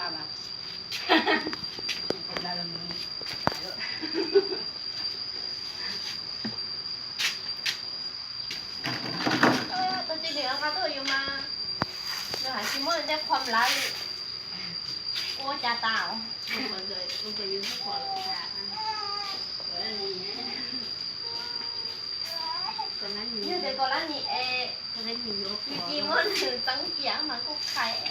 Tus txiv nws nqa tuaj yus mas nws hais tsis muab nws tej qhua mlav li. Ua cas tas. Yog tias koj lab nis es, yus tsis muab nws txeeb cia mas kuj qhais.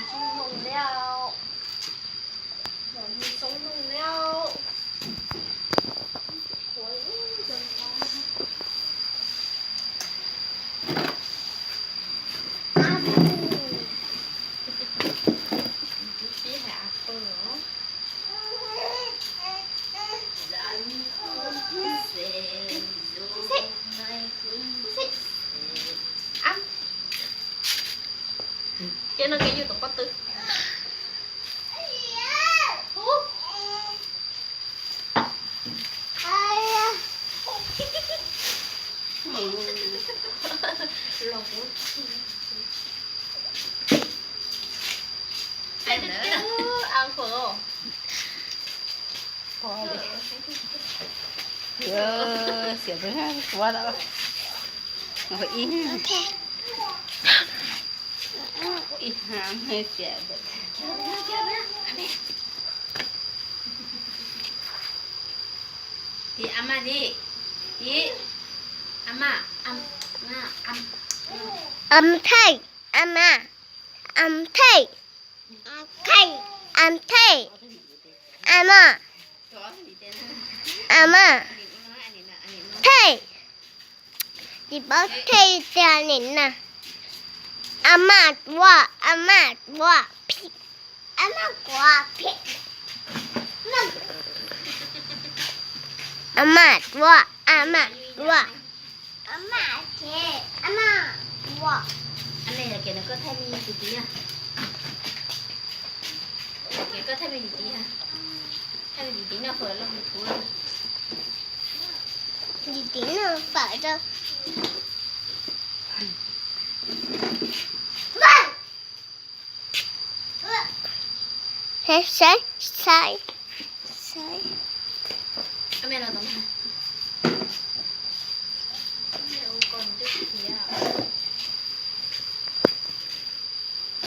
Xoob noog li, xoob noog li. Ces no kev yus tus pob tw. Xiam tus suav, ib, ib ha xiam. Tiv a ma tiv, tiv a ma, a ma, a ma. Am thaij, a ma, am thaij, am thaij, a ma, a ma, thaij. Tsis paub thaij tiag li na. A ma ua, a ma ua, a ma ua, a ma ua, a ma ua, a ma, a ma ua. Ces koj thaij me tiv tiv, ces koj thaij me tiv tiv, thaij me tiv tiv noj fawm los mus thuv. Tiv tiv noj fawm rau. Saib, saib, saib.